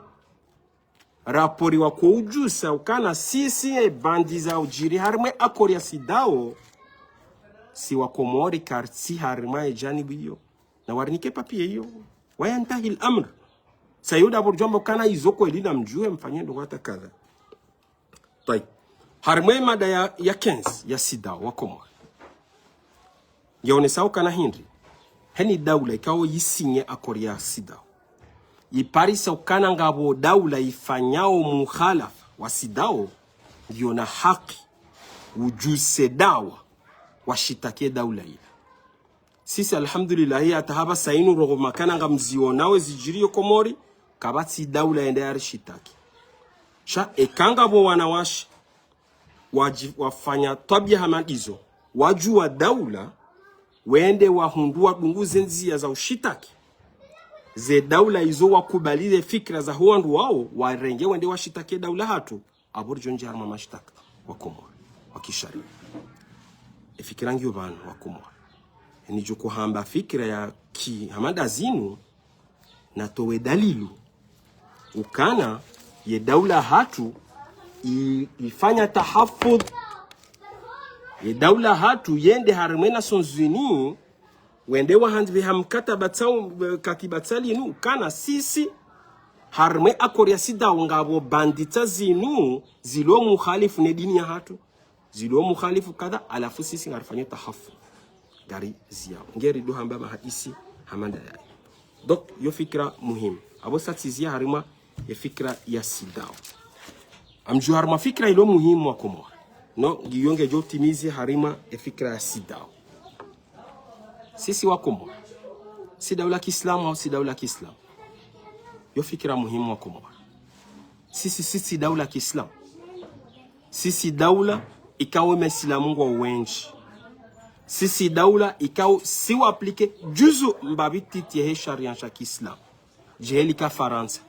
Rapori wakoudjusa ukana sisi ye bandi za udjiri harimwa ye accord ya CEDEAO, si wa Komori karitsi harimwa ye janibu iyo. Na warinike papier iyo. Wayantahi al-amr. Sa iyo nda pvo ridjo amba ukana izo kweli namdjuwe mfanye ndo hata kadha. Tayib. Harimwa ye mada ya, ya quinze ya CEDEAO wa Komori. Yaonesa ukana hindri. Heni daula ikao yisinye accord ya CEDEAO. Yiparisa ukana ngapvo daula yifanyao mukhalafa wa CEDEAO, ngiyo na haki udjuse dawa washitaki ye daula ila. Sisi, alhamdulillahi, hata hapvasa inu rongoa ukana ngamzionao ezidjiri yo Komori, kapvatsi daula yende yarishitaki. Sha eka ngapvo wanawashe, wadji-, wafanya twabia hama ndizo, wadjuwa daula, wende wahundru wadungu ze ndzia za ushitaki. Ze daula izo wakubali ze fikira za ho wandru wao, warenge wende washitaki daula hatru, apvo ridjo ndjia harimwa mashitaka wa Komori, wa kisharia. Ye fikira ngiyo pvanu wa Komori. Eni djo kuhamba fikira ya ki hama nda zinu, natowe dalilu. Ukana, Ye daula hatru i-, ifanya tahafudh. Ye daula hatru yende harimwa Nations Unies, wende wahandzi pveha mkataba tsau, eh, katiba tsalinu, kana sisi, harimwa accord ya CEDEAO ngapvo banditsa zinu, zilo mukhalifu ne dini ya hatru, zilo mukhalifu kadha, halafu sisi ngarifanyo tahafudh. Ngari ziyao. Ngeri ndo hamba mahadisi hama nda yayi. Donc, yo fikira muhimu. Apvo sa tsi ziya harimwa ye fikira ya CEDEAO. Ngamdjuwa harimwa fikira ilo muhimu wa Komori. No, ngiyo ngedjo timizi harimwa ye fikira ya CEDEAO. Sisi wa Komori. Si daula kiislamu au si daula kiislamu. Yo fikira muhimu wa Komori. Sisi, sisi daula kiislamu. Sisi daula ikao maislamu ngwao wendji. Sisi daula ikao si wa appliquer juzu mbapvi ntiti yehe sharia sha kiislamu. Djeli ka Farantsa.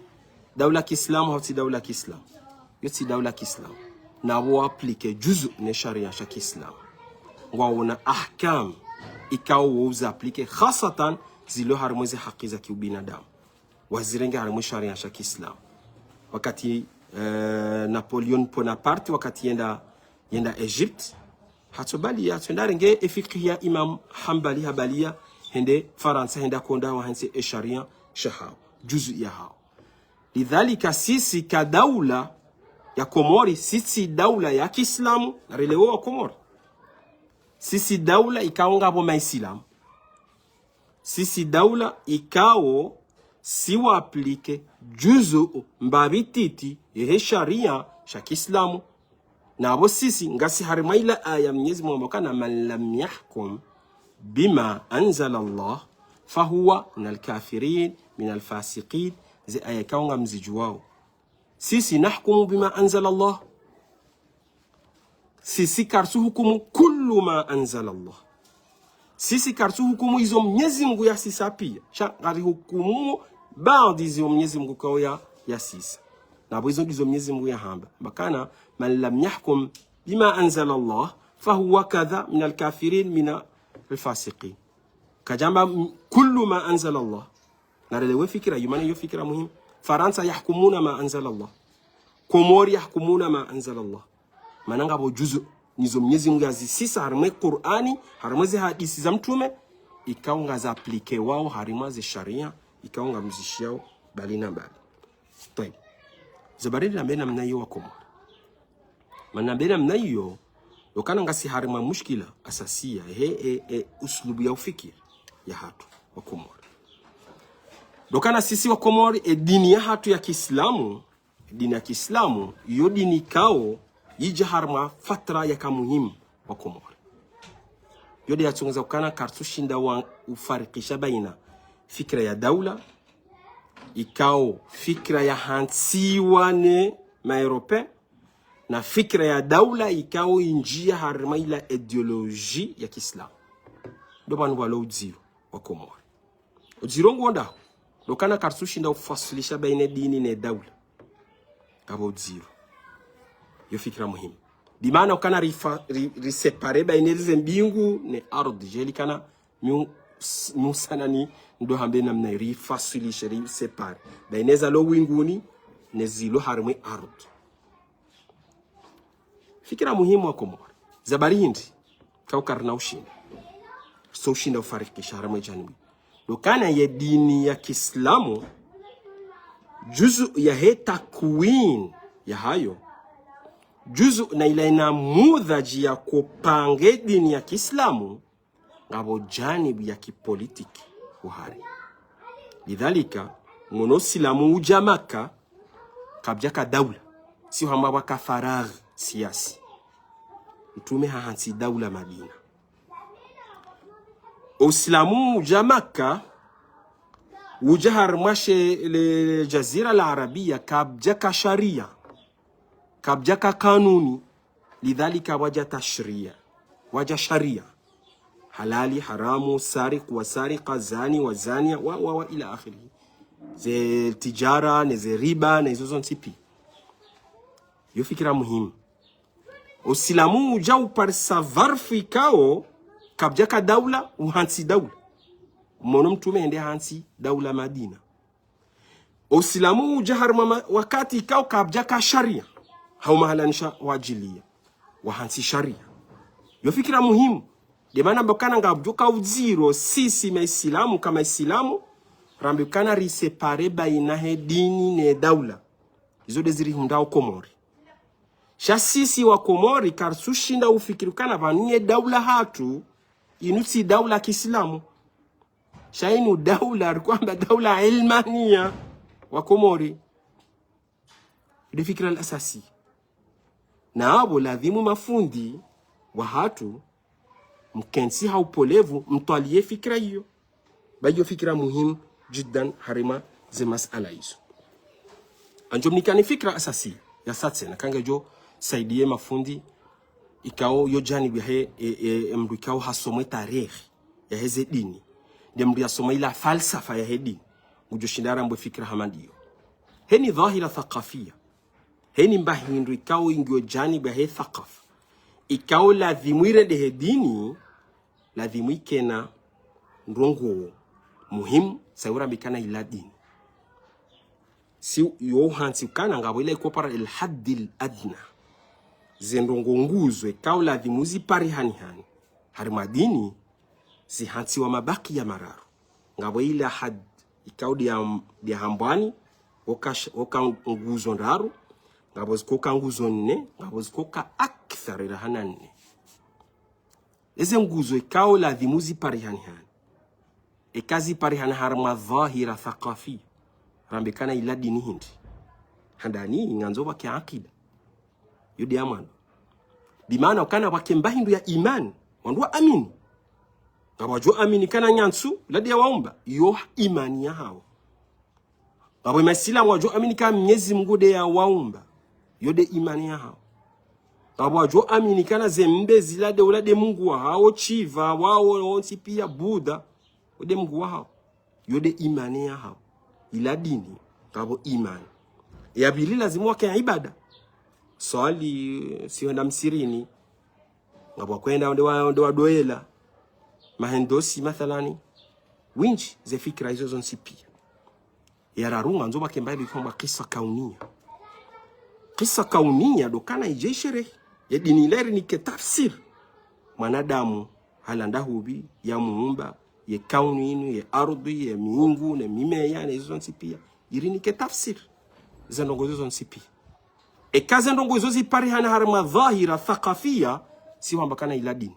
Daula kiislamu hau tsi daula kiislamu. Yo tsi daula kiislamu. Na wo appliquer juzu ne sharia sha kiislamu. Ngwaona ahkam ikao wo uza appliquer khasatan zilo harimwa ze haki za kiubinadamu. Wazirenge harimwa sharia sha kiislamu. Wakati, eh, Napoleon Bonaparte, wakati yenda, yenda Egypte, hatso baliya, hatso ndarenge ye fikihi ya Imam Hanbali habaliya, hende Farantsa, hende konda wahantsi ye sharia shahao, juzu yahao. Lidhalika sisi ka daula ya Komori, sisi daula ya kiislamu, narelewe wa Komori. Sisi daula ikao ngapvo maislamu. Sisi daula ikao si wa appliquer juzu mbapvi ntiti yehe sharia sha kiislamu. Na apvo sisi ngasi harimwa ila aya Mnyezi Mungu hamba kana: من لم يحكم بما أنزل الله فهو من الكافرين من الفاسقين. Ze aya ikao ngamzidjuwao. Sisi نحكم بما أنزل الله. Sisi karitsu hukumu كل ما أنزل الله. Sisi karitsu hukumu izo Mnyezi Mungu yasisa piya. Sha ngari hukumu baadhi izo Mnyezi Mungu kao ya, yasisa. Na apvo izo ndizo Mnyezi Mungu yahamba. Hamba kana: من لم يحكم بما أنزل الله فهو كذا من الكافرين من الفاسقين. Kadjamba m-, كل ما أنزل الله. Narelewe fikira, yo mana yo fikira muhimu. Farantsa: يحكمون ما أنزل الله. Komori: يحكمون ما أنزل الله. Mana ngapvo juzu, nizo Mnyezi Mungu yazisisa, harimwa Kur'ani, harimwa ze hadisi za mtrume, ikao ngaza appliquewao harimwa ze sharia, ikao ngamzishiyao mbali na mbali. Twayib. Zo bari nambe namna iyo wa Komori. Mana nambe namna iyo, ndo kana ngasi harimwa mushkila asasiya, he, e, e, uslubu ya ufikiri ya hatru wa Komori. Ndo kana sisi wa Komori, e dini ya hatru ya kiislamu, e dini ya kiislamu, iyo dini ikao yidja harimwa fatra yaka muhimu wa Komori. Yo nde yatsongeza ukana karitsu shinda wa ufarikisha baina fikira ya daula, ikao fikira yahantsiwa ne ma Européens, na fikira ya daula ikao indjiya harimwa ila idéologie ya kiislamu. Ndo pvanu pvwalo udziro wa Komori. Udziro nguwo ndahu, ndo kana karitsu shinda ufaswilisha baina dini ne daula. Ngapvo udziro. Yo fikira muhimu. Bimaana ukana rifa-, ri-, riséparer baina ze mbingu ne ardhi. Djeli kana miu-, s-, miusana ni ndo hambe namna rifaswilishe, riséparer baina zalo winguni ne zilo harimwa ardhi. Fikira muhimu wa Komori. Zo bari hindri, kao karina ushinda. So ushinda ufarikisha harimwa janibu. Ndo kana ye dini ya kiislamu, juzu yahe takwin yahayo, juzu na ila namudhaji ya kupanga e dini ya kiislamu, ngapvo janibu ya kipolitiki uhari. Lidhalika, ngono usilamu udja Maka, kapvadjaka daula. Si hamba pvwaka faragh siyasi. Mtrume hahantsi daula Madina. Usilamu udja Maka, udja harimwa she le, le Jazira la Arabia, kapvadjaka sharia. Kapvadjaka kanuni, lidhalika pvwadja tashria, pvwadja sharia. Halali, haramu, sariq wa sariqa, zani wa zania, wa, wa, wa, ila akhirih. Ze tijara, ne ze riba, ne zo zontsi pi. Yo fikira muhimu. Usilamu udja uparisa varfu ikao, kapvadjaka daula, uhantsi daula. Mono mtrume hende hantsi daula Madina. Usilamu udja harumwa ma-, wakati ikao kapvadjaka sharia. Hau mahalani sha wadjiliya. Wahantsi sharia. Yo fikira muhimu. Nde mana mbokana ngapvodjoka udziro sisi maisilamu ka maisilamu, rambe ukana risépare baina he dini ne daula. Izo nde zirihundrao Komori. Sha sisi wa Komori karitsushinda ufikiri ukana pvanu ye daula hatru, inu tsi daula kiislamu. Sha inu daula, rikwamba daula ilmania wa Komori. Nde fikira al-asasi. Na apvo ladhimu mafundi wahatru, mkentsi ha upolevu, mtwaliye fikira iyo. Ba iyo fikira muhimu jiddan harumwa ze masala izo. Ngamdjo mnikani fikira asasi ya sa tsena, ka ngedjo saidiye mafundi, ikao yo janibu yahe, e, e, e mndru ikao hasomwe tarehi yaheze dini. Nde mndru yasomwe ila falsafa yahe dini. Ngudjo shinda arambwe fikira hama ndiyo. Heni dhahira thaqafiya. Heni mba hindru ikao ingiyo janibu yahe thaqafa. Ikao ladhimu irendehe dini, ladhimu ikena ndrongoo muhimu, sa urambikana ila dini. Si yo uhantsi ukana ngapvo ila ikopara al-haddil adna. Ze ndrongoo nguzo ikao ladhimu ziparihanihani harumwa dini, zihantsiwa mabakiya mararu. Ngapvo ila had, ikao nde ya, nde ya hambwani, woka sh-, woka nguzo ndraru, ngapvo zikoka nguzo nne, ngapvo zikoka akthar ila hana nne. Eze nguzo ikao ladhimu ziparihanihani. Eka ziparihana harumwa dhahira thaqafi. Rambe ukana ila dini hindri. Handani ngandzo pvwake akida. Yo nde ya mwando. Bimaana ukana pvwake mba hindru ya imani. Wandru waamini. Ngapvwadjo amini ukana nyantsu, ila nde ya waumba. Yo imani yahao. Ngapvo maisilamu wadjo amini ukana Mnyezi Mungu nde ya waumba. Yo nde imani yahao. Ngapvo wadjo amini ukana ze mbe zila nde ula nde Mungu wahao, shiva, wao, wontsi pia, Buddha. Wo nde Mungu wahao. Yo nde imani yahao. Ila dini, ngapvo imani. Ya pvili lazimu wake ibada. Swali, si wenda msirini. Ngapvo wakwenda nde wa, nde wadoela. Mahendosi, mathalani. Windji, ze fikira izo zontsi pia. Ya raru ngandzo pvwake mba ila ikomba kisa kauniya. Kisa kauniya ndo ukana idje isherehi. Ye dini ila irinike tafsir. Mwanadamu, halanda hupvi, ya muumba, ye kauni inu, ye ardhi, ye miungu, ne mimeya, ne izo zontsi pia. Irinike tafsir. Ze ndrongoo izo zontsi pia. Eka ze ndrongoo izo ziparihana harumwa dhahira thaqafiya, si wamba ukana ila dini.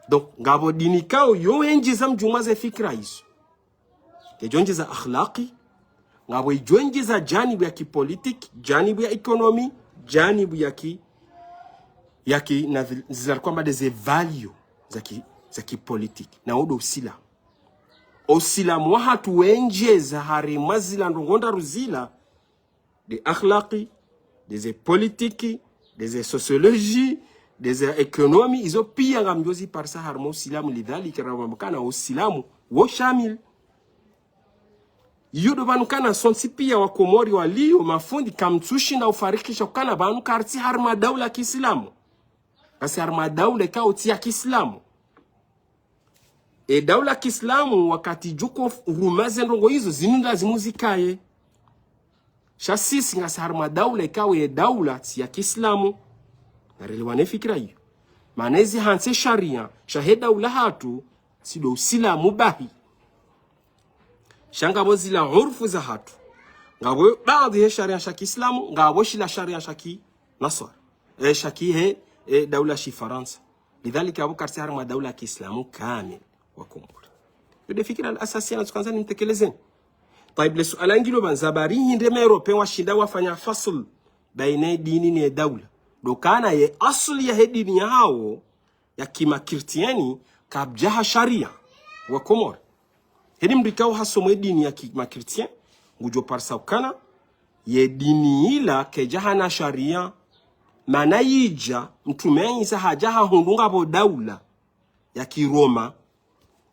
Donc, ngapvo dini ikao yo endjeza mdjumwa ze fikira izo. Ngedjo endjeza akhlaqi, ngapvo idjo endjeza janibu ya kipolitiki, janibu ya ekonomi, janibu ya ki, ya ki, na zi-, zila rikwamba nde ze value za ki, za kipolitiki. Na wo ndo usilamu. Usilamu wahatru wendjeza harumwa zila ndrongoo ndraru zila, nde akhlaqi, nde ze politiki, nde ze sociologie, nde ze ekonomi, izo pia ngamdjo ziparisa harumwa usilamu lidhalika rambe ukana usilamu wo shamil. Iyo ndo pvanu ukana sontsi pia wa Komori walio mafundi kamtsushinda ufarikisha ukana pvanu karitsi harumwa daula kiislamu. Ngasi harumwa daula ikao tsi ya kiislamu. E daula kiislamu wakati idjo uruma ze ndrongoo izo zinu lazimu zikaye. Sha sisi ngasi harumwa daula ikao ye daula tsi ya kiislamu. Narelewane fikira iyo. Maana izi hantsi sharia, sha he daula hatru, tsi ndo usilamu bahi. Sha ngapvo zila urfu zahatru. Ngapvo baadhi he sharia sha kiislamu, ngapvo shila sharia sha kinaswara. E, sha ki he, e, daula shifarantsa. Lidhalika apvo karitsi harumwa daula kiislamu kamili wa Komori. Yo nde fikira al-asasiya natsukandza nimtekelezeni. Tayib, le suala ngilo pvanu za bari hindri ma Européens washinda wafanya fasl baina dini ne daula. Ndo ukana ye asli yahe dini yahao ya kimakristiani kapvadjaha sharia wa Komori. Heni mndru ikao hasomwe dini ya kimakristiani, ngudjo parisa ukana, ye dini ila kayidja hana sharia, mana yidja, Mtrume Isa hadja hahundru ngapvo daula ya Kiroma,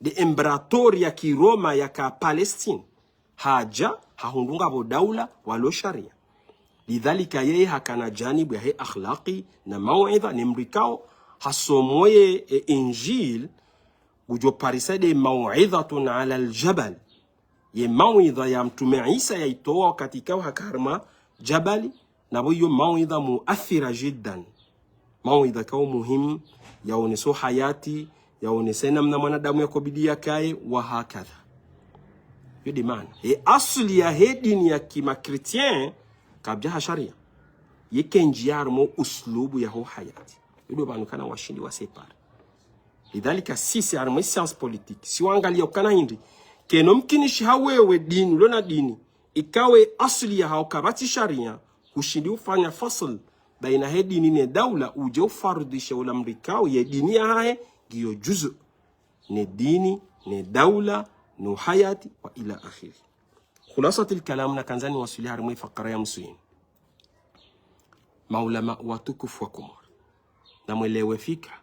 nde embratori ya Kiroma yaka Palestine. Hadja, hahundru ngapvo daula, walo sharia. Lidhalika yeye hakana janibu yahe akhlaqi na mauidha, ne mndru ikao hasomwe ye, e, Injil, ngudjo parisa nde mauidhatun ala al-jabal. Ye mawidha ya Mtrume Isa yaitowa wakati ikao haka harumwa jabali, na pvo iyo mawidha muathira jiddan. Mawidha ikao muhimu, yaoneso hayati, yaonese namna mwanadamu yakobidi yakaye, wa hakadha. Yo de maana. Ye asli yahe dini ya kima chrétien, kabla ha sharia. Ye kendji ya harumwa uslubu yaho hayati. Yo de pvanu kana washindi wa sépare. Lidhalika sisi harumwa science politique, si wangalia ukana hindri, kayina mkinishi ha wewe dini, ulo na dini, ikao ye asli yahaho kapvatsi sharia, hushindi ufanya fasl baina he dini ne daula, uje ufarudishe ula mdru ikao ye dini yahahe ngiyo juzu ne dini, ne daula, no hayati, wa ila akhiri. Khulasatil kalam, nakandza niwaswili harumwa ye fakara ya mwiso yinu. Maulama watukufu wa Komori, namwelewe fikira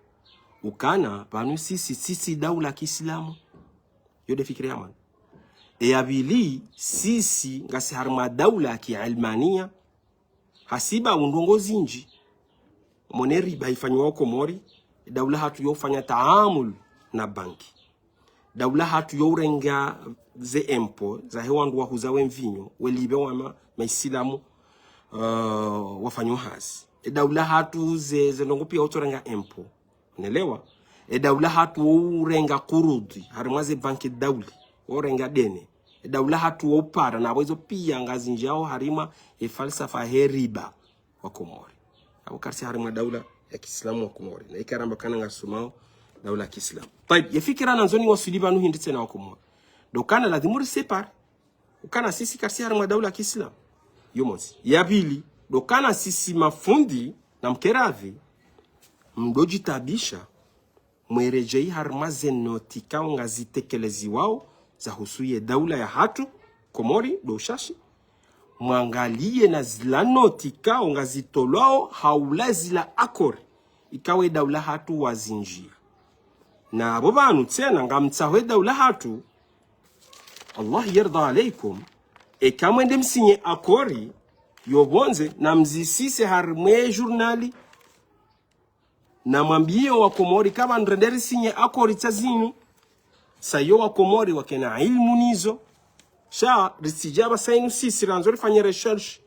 ukana pvanu sisi, sisi daula ya kiislamu. Yo de fikira ya mwandzo. Ye ya pvili, sisi ngasi harumwa daula ya kiilmania, hasibabu ndrongoo zindji. Mone riba ifanyiwa ho Komori, daula hatru yo ufanya taamul na banki. Daula hatru yo urenga ze impôt zahe wandru wahuza we mvinyo, we libe wa ma, maislamu, uh, wafanyo hazi. Ye daula hatru ze, ze ndrongoo pia utsorenga impôt. Unelewa? Ye daula hatru wo urenga kurudhi, harumwa ze banki dauli, wo urenga deni. Ye daula hatru wo upara, na pvo izo pia ngazindjiao harumwa ye falsafa he riba wa Komori. Apvo karisi harumwa daula ya kiislamu wa Komori. Na ika ramba kana ngasomao daula ya kiislamu. Tayib, ye fikira nandzo niwaswili pvanu hindri tsena wa Komori. Ndo ukana lazimu ri sépare ukana sisi karisi harumwa daula ya kiislamu. Yo mosi. Ya pvili, ndo ukana sisi mafundi na mkeradhi, mdo jitabisha, mweredjei harumwa ze noti ikao ngazitekelezwao zahusu ye daula yahatru, Komori, ndo ushashi. Mwangalie na zila noti ikao ngazitolwao ha ula zila akori ikao ye daula hatru wazindjia. Na apvo pvanu tsena ngamtsaho ye daula hatru, Allah yardha alaykum, eka mwende msinye akori yo pvondze, namzisise harumwa ye journal, namwambie wa Komori ka pvanu rende risinye akori tsa zinu. Sa iyo wa Komori wakena ilmu nizo. Sha ritsidja pvasa inu sisi randzo rifanye recherche,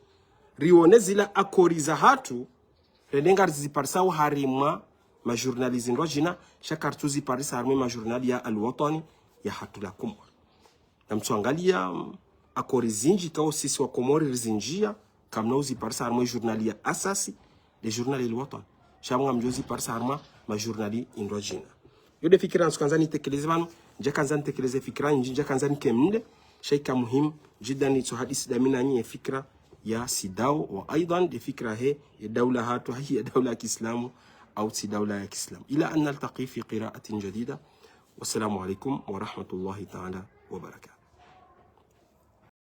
rione zila akori zahatru, rende ngariziparisao harumwa majournal zindrwa djina, sha karitsuziparisa harumwa majournal ya Al-Watani yahatru la Komori. Namtsoangalia, mm, akori zindji ikao sisi wa Komori rizindjia, kamna uziparisa harumwa journal ya Asasi, le journal El Watan. Sha ngamdjo ziparisa harumwa majournal indrwa djina. Yo de fikira ntsukandza nitekeleze pvanu, ndjakandza nitekeleze fikira nyindji, ndjakandza nikemle, sha ika muhimu jiddan nitso hadisi dami nanyi ye fikira ya CEDEAO, wa aidhan de fikira he, ye daula hatru, hayi ye daula ya kiislamu, au tsi daula ya kiislamu. Ila an naltaqi fi qira'atin jadida. Wassalamu alaikum wa rahmatullahi ta'ala wa barakatuh.